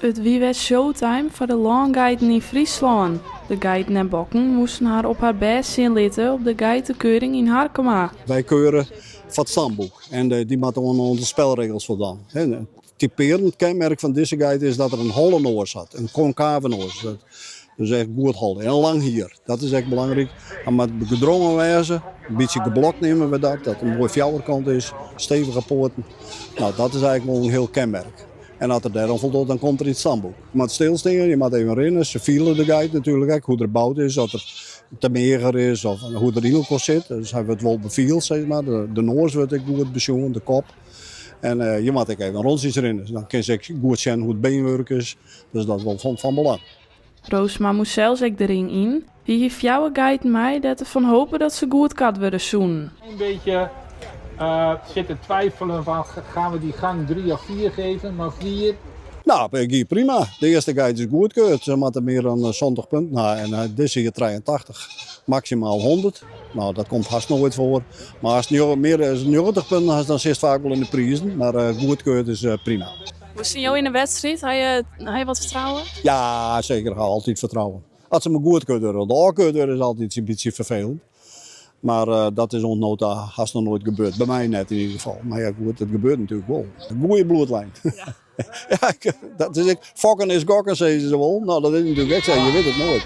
It wie wer showtime foar de lângeiten yn Fryslân. De geiten en bokken moasten har op har bêst sjen litte op de geitekeuring yn Harkema. Wy keure foar it stamboek en dy moatte oan de spelregels foldwaan. It typearjend kenmerk fan dizze geit is dat er in holle noas hat, in konkave noas. Dus echt goed hol. En lang hier, dat is ek belangryk. Hy moat gedrongen wêze, in bytsje geblokt neame we dat, dat in moai fjouwerkant is, stevige poaten. No, dat is eigentlik wol in hiel kenmerk. En as er dêroan foldocht, dan komt er yn it stamboek. Je moat stilstean, je moat even rinne. Se fiele de geit natuerlik ek, hoe't er boud is, oft er te meager is of hoe't er yn elkoar sit. Dus hy wurdt wol befield, sis mar. De noas wurdt ek goed besjoen, de kop. En je moat ek even rûntsjes rinne. Dan kin se ek goed sjen hoe't it beenwurk is. Dus dat is wol fan belang. Roosma moast sels ek de ring yn. Hy hie fjouwer geiten mei dêr't er fan hope dat se goedkard wurde soenen. Een beetje zitten twijfelen van gaan we die gang 3 of 4 geven, maar 4. No, it gie prima. De earste geit is goedkeurd. Se moatte mear dan 70 punten ha en dizze hier 83, maksimaal 100. No, dat komt hast noait foar. Mar ast mear as 90 punten hast, dan sitst faak wol yn de prizen. Mar goedkeurd is prima. Hoe stean jo yn de wedstriid? Ha je wat fertrouwen? Ja, seker. Ik ha altyd fertrouwen. As se mar goedkeurd wurde, want ôfkeurd wurde is altyd in bytsje ferfelend. Mar dat is oant no ta hast noch noait gebeurd. By my net yn ieder gefal. Mar ja, goed, it gebeurt natuerlik wol. Goeie bloedlijn. Ja, dat is ek, fokken is gokken, sizze se wol. No, dat is natuerlik ek sa, je witte it noait.